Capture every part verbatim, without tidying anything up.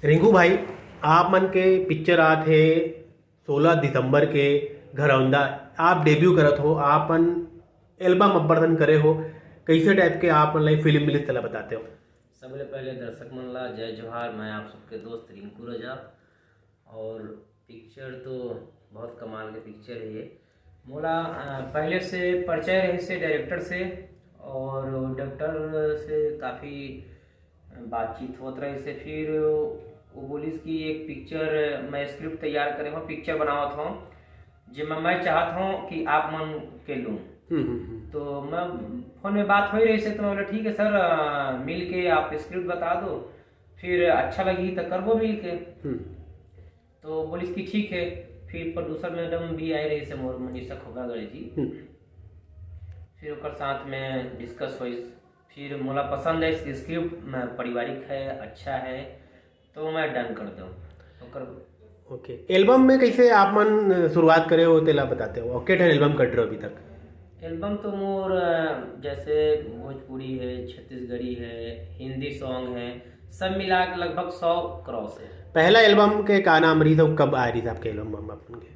रिंकू भाई, आप मन के पिक्चर आत हे सोलह दिसंबर के, घरौंदा। आप डेब्यू करत हो, आपन एल्बम अब्बड़ असन करे हो, कैसे टाइप के आप मन ला फिल्म मिलिस, तेला बताते हो? सबले पहले दर्शक मन ला जय जोहार, मैं आप सबके दोस्त रिंकू रजा। और पिक्चर तो बहुत कमाल के पिक्चर है ये। मोला अ, पहले से परिचय रहिस हे डायरेक्टर से, और डायरेक्टर से काफ़ी बातचीत होत रहिस हे। फिर वो बोलिस कि एक पिक्चर, मैं स्क्रिप्ट तैयार करे हूँ, पिक्चर बनावत हूँ, जेमा मैं चाहत हूँ कि आप मन के लूँ। हम्म, हम्म, हम्म। तो मैं फोन में बात हो ही रहिस हे, तो मैं बोला, "ठीक है सर, अ, मिल के आप स्क्रिप्ट बता दो, फिर अच्छा लगही तो करबो मिल के।" हम्म। तो बोलिस कि ठीक है। फिर प्रोड्यूसर मैडम भी आए रहिस हे, मोर मनीषा खोगागड़े जी। हम्म। फिर ओकर साथ में डिस्कस होइस, फिर मोला पसंद है इसकी स्क्रिप्ट, मैं, पारिवारिक है, अच्छा है, तो मैं डन कर दूँ। ओकर ओके, एल्बम में कैसे आप मन शुरुआत करे हो, तेला बताते हो? और के ठन एल्बम कट रहे हो अभी तक? एल्बम तो मोर, अ, जैसे भोजपुरी है, छत्तीसगढ़ी है, हिंदी सॉन्ग है, सब मिला के लगभग सौ क्रॉस है। पहला एल्बम के का नाम रहिस अउ कब आए रहिस आपके एल्बम में अपन के?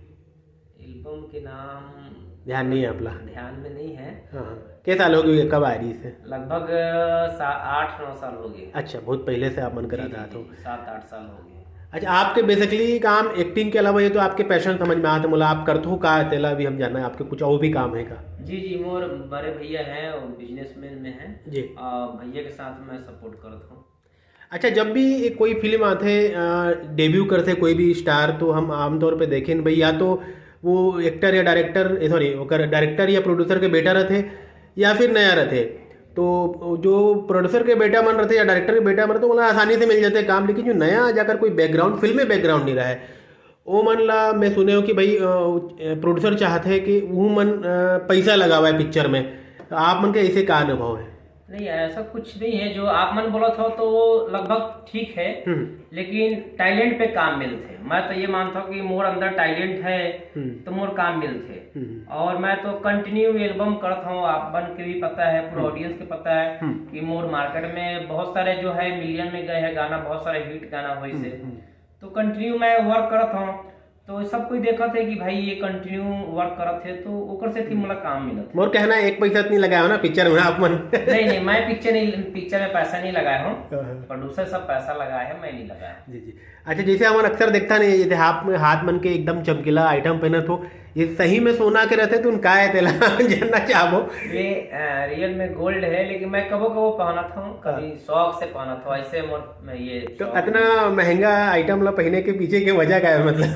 एल्बम के नाम ध्यान नहीं है आपला? ध्यान में नहीं है। हाँ, हाँ। के साल हो गए, कब आए रहिस हे? लगभग, अ, सा-, आठ नौ साल हो गए। अच्छा, बहुत पहले से आप मन करा जी, जी, था तो। जी, सात आठ साल हो गए। अच्छा, आपके बेसिकली काम एक्टिंग के अलावा, ये तो आपके पैशन समझ में आते, मोला आप करत हो का, तेला भी हम जानना है, आपके कुछ और भी काम है का? जी, जी, मोर बड़े भैया हैं, वो बिजनेसमैन में हैं। जी। अ, भैया के साथ मैं सपोर्ट करत हूँ। अच्छा, जब भी एक कोई फिल्म आथे, अ, डेब्यू करथे कोई भी स्टार, तो हम आमतौर पे देखें भाई, या तो वो एक्टर या डायरेक्टर, ए, सॉरी, ओकर डायरेक्टर या प्रोड्यूसर के बेटा रहथे या फिर नया रहथे। तो जो प्रोड्यूसर के बेटा मन रहथे या डायरेक्टर के बेटा मन रहथे, ओला आसानी से मिल जाथे काम, लेकिन जो नया जाकर कोई बैकग्राउंड, फिल्मी बैकग्राउंड नहीं रहा है, ओ मन ला मैं सुने हो कि भाई, अ, प्रोड्यूसर चाहत है कि वो मन, अ, पैसा लगावे पिक्चर में। तो आप मन के ऐसे का अनुभव है? नहीं, ऐसा कुछ नहीं है। जो आप मन बोलत हो तो वो लगभग ठीक है, हम्म। लेकिन टैलेंट पे काम मिलथे। मैं तो ये मानता हूँ कि मोर अंदर टैलेंट है, हम्म। तो मोर काम मिलथे। हम्म। और मैं तो कंटिन्यू एल्बम करत हूँ, आप मन के भी पता है, पूरा हम्म। ऑडियंस के पता है हम्म। कि मोर मार्केट में बहुत सारे जो है मिलियन में गए हैं गाना, बहुत सारे हिट गाना होइस हे। हम्म, हम्म। तो कंटिन्यू मैं वर्क करत हूँ, तो सब कोई देखत है कि भाई ये कंटिन्यू वर्क करत है, तो ओकर से थी मोला काम मिलत है। मोर कहना है, एक पैसा तो नहीं लगाए हो ना पिक्चर में आप मन? नहीं, नहीं, मैं पिक्चर नहीं, पिक्चर में पैसा नहीं लगाया हूँ। हाँ, हाँ। प्रोड्यूसर सब पैसा लगाया है, मैं नहीं लगाया। जी, जी। अच्छा, जैसे हमन अक्सर देखता नहीं, जैसे हाथ में, हाथ मन के एकदम चमकीला आइटम पहनत हो, ये सही में सोना के रहथे, तो उनका है तेला जानना चाहबो। ये, अ, रियल में गोल्ड है, लेकिन मैं कबो कबो पहनत हूँ, कभी हाँ। शौक से पहनत हूँ, ऐसे मोर, मैं ये तो शौक इतना महंगा आइटम ला पहने के पीछे के वजह का है, मतलब?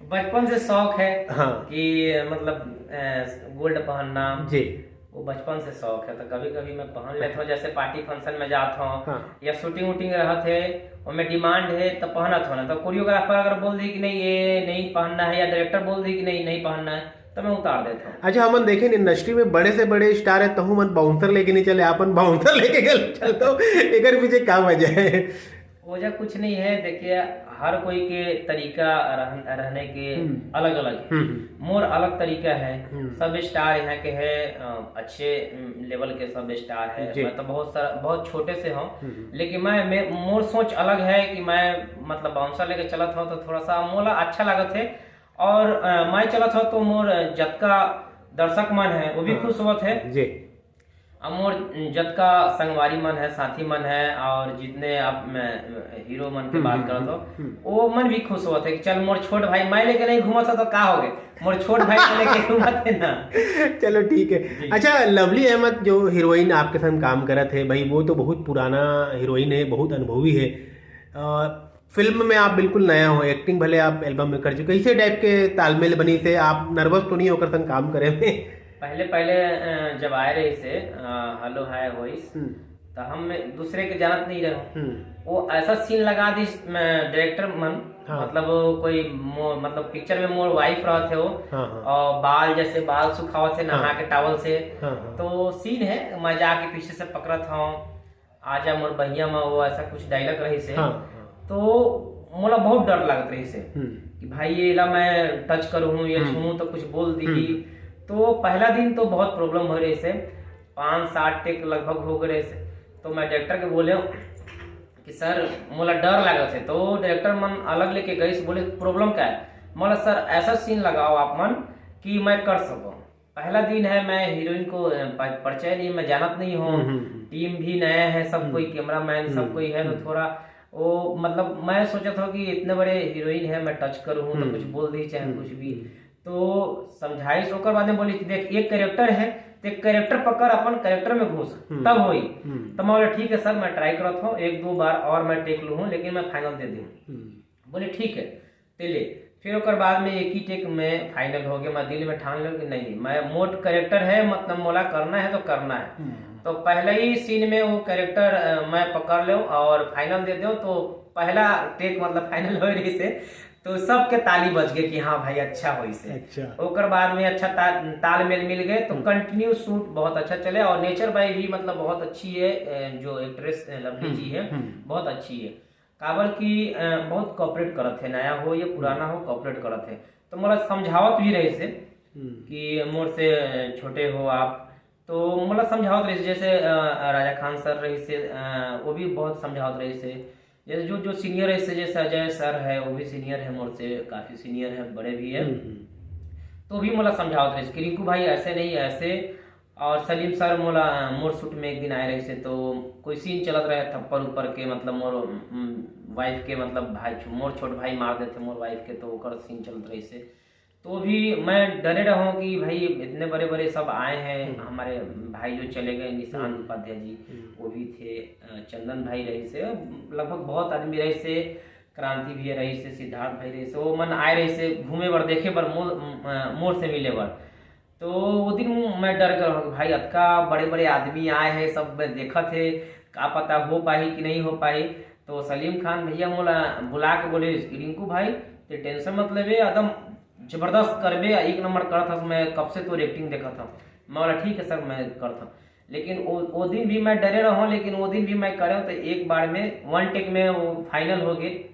बचपन से शौक है हाँ। कि मतलब, अ, गोल्ड पहनना। जी। वो बचपन से शौक है, तो कभी-कभी मैं पहन लेता हूँ, जैसे पार्टी फंक्शन में जाता हूँ हाँ। या शूटिंग वूटिंग रहत है, ओमे डिमांड है, तो पहनत हो ना, तो कोरियोग्राफर अगर बोल दी कि नहीं, ये नहीं पहनना है, या डायरेक्टर बोल दी कि नहीं, नहीं पहनना है, तो मैं उतार देता हूँ। अच्छा, हमन देखे इंडस्ट्री में बड़े से बड़े स्टार है, तहु मन बाउंसर लेके नहीं चले, आपन बाउंसर लेके गल चलते हो, एकर पीछे का वजह है? वजह कुछ नहीं है, देखिए, हर कोई के तरीका रहन-, रहने के हम्म। अलग-अलग है। हम्म, हम्म। मोर अलग तरीका है। हम्म। सब स्टार यहाँ के है, अ, अच्छे, उम, लेवल के सब स्टार है। जी। मैं तो बहुत सारा, बहुत छोटे से हूँ, हम्म, हम्म। लेकिन मैं, मैं, मोर सोच अलग है कि मैं, मतलब, बाउंसर लेके चलत हूँ, तो थोड़ा सा मोला अच्छा लागत है। और, अ, मैं चलत हूँ, तो मोर जतका दर्शक मन है, वो भी हाँ। खुश होत है। जी। अब मोर जतका संगवारी मन है, साथी मन है, और जितने आप, मैं, हीरो मन के हम्म, बात हम्म, करत हो, हम्म। वो मन भी खुश होत है कि चल, मोर छोट भाई, मैं लेके नहीं घूमत हो तो का हो गए, मोर छोट भाई को लेके घूमत है ना। चलो, ठीक है। जी। अच्छा, लवली अहमद जो हीरोइन आपके साथ काम करत है भाई, वो तो बहुत पुराना हीरोइन है, बहुत अनुभवी है। अ, फिल्म में आप बिल्कुल नया हो, एक्टिंग भले आप एल्बम में कर चुके, इसे टाइप के तालमेल बनी से आप नर्वस तो नहीं होकर संग काम करे में? पहले, पहले, अ, जब आए रहे से, अ, हेलो हाय वॉइस, हम्म। तो हम दूसरे के जानत नहीं रहे। हम्म। वो ऐसा सीन लगा दी, म, डायरेक्टर मन, हाँ। मतलब, कोई मो-, मतलब, पिक्चर में मोर वाइफ रहत है वो, हाँ, हाँ। और बाल, जैसे बाल सुखावत है, नहा हाँ। के टॉवल से। हाँ, हाँ। तो सीन है, मैं जाके पीछे से पकड़त हूँ, "आजा मोर बहिया में", वो ऐसा कुछ डायलॉग रही से। हाँ, हाँ। तो मोला बहुत डर लगत रही से हम्म। कि भाई, ये ला मैं टच करूँ, ये हम्म। छूँ तो कुछ बोल दी। हम्म। तो पहला दिन तो बहुत प्रॉब्लम हो रही से, पाँच सात टेक लगभग हो गए से। तो मैं डायरेक्टर के बोले, कि सर, मोला डर लागत हे। तो डायरेक्टर मन अलग लेके गइस, बोले, "प्रॉब्लम क्या है?" मोला, "सर, ऐसा सीन लगाओ आप मन कि मैं कर सकूं।" पहला दिन है, मैं हीरोइन को, अ, प-, परिचय नहीं, मैं जानत नहीं हूँ, हम्म, हम्म, हम्म। टीम भी नया है, सब हम्म। कोई, कैमरामैन, सब हम्म, कोई है, तो हम्म। थोड़ा वो, मतलब, मैं सोचा था कि इतने बड़े हीरोइन है, मैं टच करूँ तो हम्म। कुछ बोल दी, चाहे हम्म, कुछ भी। हम्म। तो समझाइस, ओकर बाद में बोली कि देख, एक कैरेक्टर है, तो एक कैरेक्टर पकड़, अपन कैरेक्टर में घुस, हम्म। तब होई। हम्म। तो मैं बोला, "ठीक है सर, मैं ट्राई करत हूँ, एक दो बार और मैं टेक लूँ, लेकिन मैं फाइनल दे दूँ।" हम्म। बोले, "ठीक है, ते ले।" फिर ओकर बाद में एक ही टेक में फाइनल हो गया। मैं दिल में ठान लो कि नहीं, मैं, मोट कैरेक्टर है, मतलब, मोला करना है तो करना है। हम्म। तो पहले ही सीन में वो कैरेक्टर, अ, मैं पकड़ लो और फाइनल दे दो। तो पहला टेक, मतलब, फाइनल हो रही से, तो सबके ताली बज गए कि हाँ भाई, अच्छा होइसे। अच्छा। ओकर बाद में अच्छा ता-, तालमेल मिल गए, तो हम्म। कंटिन्यू शूट बहुत अच्छा चले। और नेचर बाई भी, मतलब, बहुत अच्छी है, अ, जो एक्ट्रेस, अ, लवली हम्म, जी है, हम्म। बहुत अच्छी है। काबर कि, अ, बहुत कोऑपरेट करत है, नया हो या पुराना हो, कोऑपरेट करत है। तो मोला समझावत भी रहिसे हम्म। कि मोर से, अ, छोटे हो आप, तो मोला समझावत रहिसे, जैसे, अ, राजा खान सर रहिसे, अ, वो भी बहुत समझावत रहिसे। जैसे जो, जो सीनियर है, जैसे अजय सर है, वो भी सीनियर है मोर से, काफ़ी सीनियर है, बड़े भी है। हम्म, हम्म। तो भी मोला समझावत रहिस कि रिंकू भाई, ऐसे नहीं, ऐसे। और सलीम सर मोला, मोर शूट में एक दिन आए रहिसे, तो कोई सीन चलत रहे थप्पड़ ऊपर के, मतलब, मोर, उम, वाइफ के, मतलब, भाई छो-, मोर छोट भाई मार देथे मोर वाइफ के, तो ओकर सीन चलत रहिसे। तो भी मैं डरे रहूँ कि भाई, इतने बड़े बड़े सब आए हैं, हम्म। हमारे भाई जो चले गए, निशांत हम्म। उपाध्याय जी, हम्म। वो भी थे, अ, चंदन भाई रहिसे, लगभग बहुत आदमी रहिसे, क्रांति भैया रहिसे, सिद्धार्थ भाई रहिसे, वो मन आए रहिसे घूमे बर, देखे बर, मोर, अ, मोर से मिले बर। तो वो दिन मैं डर गए रहूँ कि भाई, अतका बड़े बड़े आदमी आए हैं, सब मैं देखत है, का पता हो पाही कि नहीं हो पाही। तो सलीम खान भैया मोला बुला के बोले कि रिंकू भाई, ते टेंशन मत लेबे, एकदम जबरदस्त करबे, एक नंबर करत हस, मैं कब से तोर एक्टिंग देखत हूँ। मैं बोला, "ठीक है सर, मैं करत हूँ।" लेकिन वो, वो दिन भी मैं डरे रहूँ, लेकिन वो दिन भी मैं करे तो एक बार में वन टेक में वो फाइनल हो गए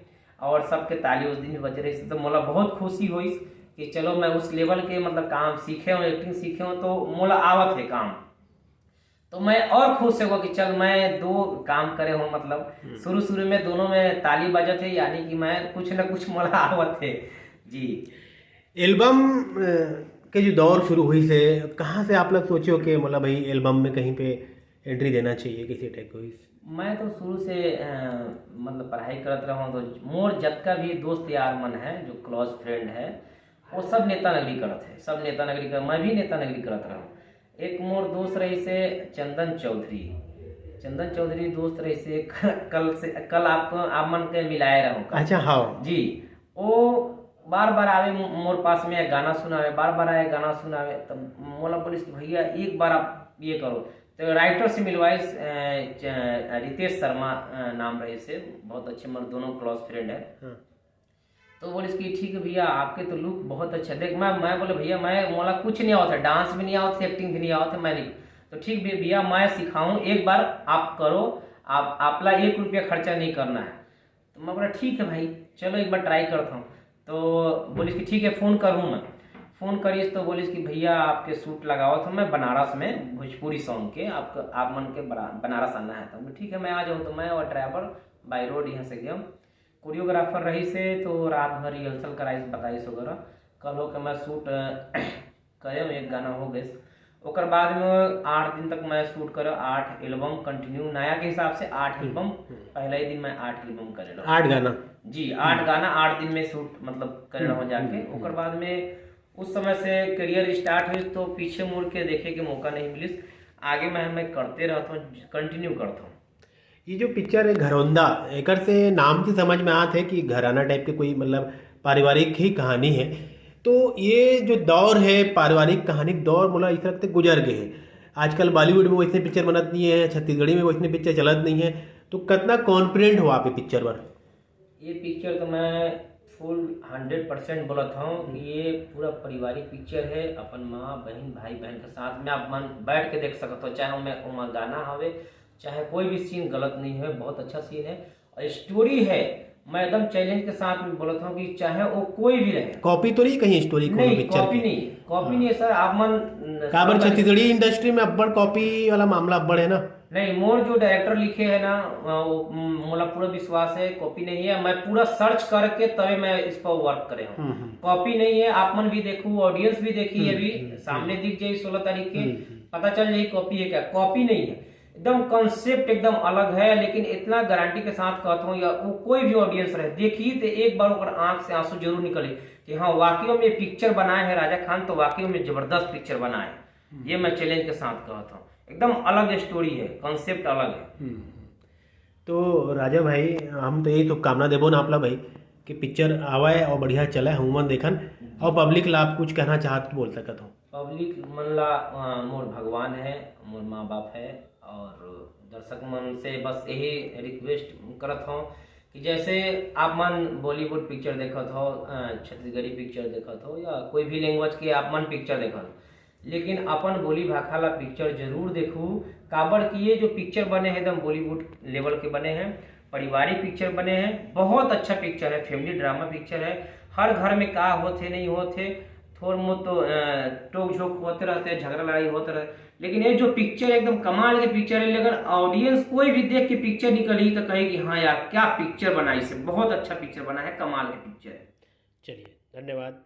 और सबके ताली उस दिन भी बज रही थी। तो मोला बहुत खुशी हुई कि चलो, मैं उस लेवल के, मतलब, काम सीखे हूँ, एक्टिंग सीखे हूँ, तो मोला आवत है काम। तो मैं और खुश होगा कि चल, मैं दो काम करे हूँ, मतलब, हम्म। शुरू शुरू में दोनों में ताली बजत है, यानी कि मैं कुछ ना कुछ मोला आवत है। जी। एल्बम, अ, के जो दौर शुरू हुई से, कहाँ से आप लोग सोचे हो कि, मतलब, भाई, एल्बम में कहीं पे एंट्री देना चाहिए किसी टाइप को? मैं तो शुरू से, अ, मतलब, पढ़ाई करत रहूँ, तो मोर जतका भी दोस्त यार मन है, जो क्लोज फ्रेंड है, वो सब नेता नगरी करत है, सब नेता नगरी कर, मैं भी नेता नगरी करत रहूँ। एक मोर दोस्त रहिसे चंदन चौधरी, चंदन चौधरी दोस्त रहिसे, कल से, कल आपको, आप मन के मिलाए रहूँ कल। अच्छा, हाँ। जी, वो बार बार आवे मो-, मोर पास में गाना सुनावे, बार बार आए गाना सुनावे। तब मोला बोलिस कि भैया, एक बार आप ये करो। तो राइटर से मिलवाइस, अ, च-, रितेश शर्मा, अ, नाम रहिसे, बहुत अच्छे, मोर दोनों क्लोज फ्रेंड है। हाँ। तो बोलिस कि ठीक है भैया, आपके तो लुक बहुत अच्छा। देख, मैं, मैं बोले, "भैया, मैं, मोला कुछ नहीं आवत है, डांस भी नहीं आवत है, एक्टिंग भी नहीं आवत है, मैं नहीं।" तो ठीक भी भैया, मैं सिखाऊं, एक बार आप करो, आप, आपला एक रुपया खर्चा नहीं करना है। तो मैं बोला, "ठीक है भाई, चलो एक बार ट्राई करता हूँ।" तो बोलिस कि ठीक है, फ़ोन करूँ मैं। फ़ोन करिस तो बोलिस कि भैया, आपके शूट लगावत हूँ मैं बनारस में, भोजपुरी सॉन्ग के, आपको, आप मन के बरा-, बनारस आना है। तो मैं, "ठीक है, मैं आ जाऊँ।" तो मैं और ड्राइवर बाई रोड यहाँ से गया। कोरियोग्राफर रहिसे तो रात भर रिहर्सल कराइस, बताइस वगैरह। कल होके मैं शूट, अ, करे हूँ, एक गाना हो गइस। ओकर बाद में आठ दिन तक मैं शूट करे, आठ एल्बम कंटिन्यू, नया के हिसाब से आठ हम्म, एल्बम। हम्म। पहला ही दिन मैं आठ एल्बम करे रहूँ। आठ गाना? जी, आठ हम्म। गाना आठ दिन में शूट, मतलब, करे हम्म, रहूँ जाके। हम्म, हम्म। ओकर बाद में उस समय से करियर स्टार्ट हुई, तो पीछे मुड़ के देखे के मौका नहीं मिलिस। आगे मैं, मैं करते रहता हूँ, कंटिन्यू करता हूँ। ये जो पिक्चर है घरौंदा, एकर से नाम से समझ में आत है कि घराना टाइप के कोई, मतलब, पारिवारिक ही कहानी है। तो ये जो दौर है, पारिवारिक कहानी दौर, मोला ऐसा लगता है गुजर गए है। आजकल बॉलीवुड में वैसे पिक्चर बनत नहीं है, छत्तीसगढ़ी में वैसे पिक्चर चलत नहीं है। तो कितना कॉन्फिडेंट हो आप ये पिक्चर पर? ये पिक्चर तो मैं फुल हंड्रेड परसेंट बोलत हूँ कि ये पूरा पारिवारिक पिक्चर है। अपन माँ, बहन, भाई, बहन के साथ में आप मन बैठ के देख सकत हो, चाहे ओमे, ओमा गाना हवे, चाहे कोई भी सीन गलत नहीं है, बहुत अच्छा सीन है। और स्टोरी है, मैं एकदम चैलेंज के साथ में बोलत हूँ कि चाहे वो कोई भी रहे। कॉपी तो नहीं कहीं स्टोरी कोनो नहीं, पिक्चर कॉपी की? नहीं, कॉपी हाँ। नहीं है सर, आप मन काबर सब छत्तीसगढ़ी इंडस्ट्री में अब्बड़ कॉपी वाला मामला अब्बड़ है ना। नहीं, मोर जो डायरेक्टर लिखे है ना, वो, मोला पूरा विश्वास है, कॉपी नहीं है। मैं पूरा सर्च करके तबे मैं इस पर वर्क करे हूँ। कॉपी नहीं है, आप मन भी देखू, ऑडियंस भी देखी, अभी सामने दिख जाए सोलह तारीख के, पता चल जाए कॉपी है क्या। कॉपी नहीं है, एकदम कॉन्सेप्ट एकदम अलग है। लेकिन इतना गारंटी के साथ कहता हूँ, या वो कोई भी ऑडियंस रहे, देखी तो एक बार ओकर आंख से आंसू जरूर निकले कि हाँ, वाकई में पिक्चर बनाए है राजा खान, तो वाकई में जबरदस्त पिक्चर बनाए है। ये मैं चैलेंज के साथ कहता हूँ, एकदम अलग स्टोरी है, कॉन्सेप्ट अलग है। तो राजा भाई, हम तो यही शुभकामना देबो ना आप ला भाई कि पिक्चर आवे और बढ़िया चले, हमन देखन। और पब्लिक ला आप कुछ कहना चाहत तो बोल सकत हो। पब्लिक मन ला, अ, मोर भगवान है, मोर माँ बाप है, और दर्शक मन से बस यही रिक्वेस्ट करत हूँ कि जैसे आप मन बॉलीवुड पिक्चर देखत हो, अ, छत्तीसगढ़ी पिक्चर देखत हो, या कोई भी लैंग्वेज के आप मन पिक्चर देखत हो, लेकिन अपन बोली भाखा ला पिक्चर जरूर देखू। काबर कि ये जो पिक्चर बने हैं, एकदम बॉलीवुड लेवल के बने हैं, पारिवारिक पिक्चर बने हैं, बहुत अच्छा पिक्चर है, फैमिली ड्रामा पिक्चर है। हर घर में का होथे नहीं होथे, थोड़ बहुत तो, अ, टोक झोंक होते रहते हैं, झगड़ा लड़ाई होते रहते, लेकिन ये जो पिक्चर एकदम कमाल के पिक्चर है। लेकिन ऑडियंस कोई भी देख के पिक्चर निकली तो कहे कि हाँ यार, क्या पिक्चर बनाई से, बहुत अच्छा पिक्चर बना है, कमाल के पिक्चर है। चलिए, धन्यवाद।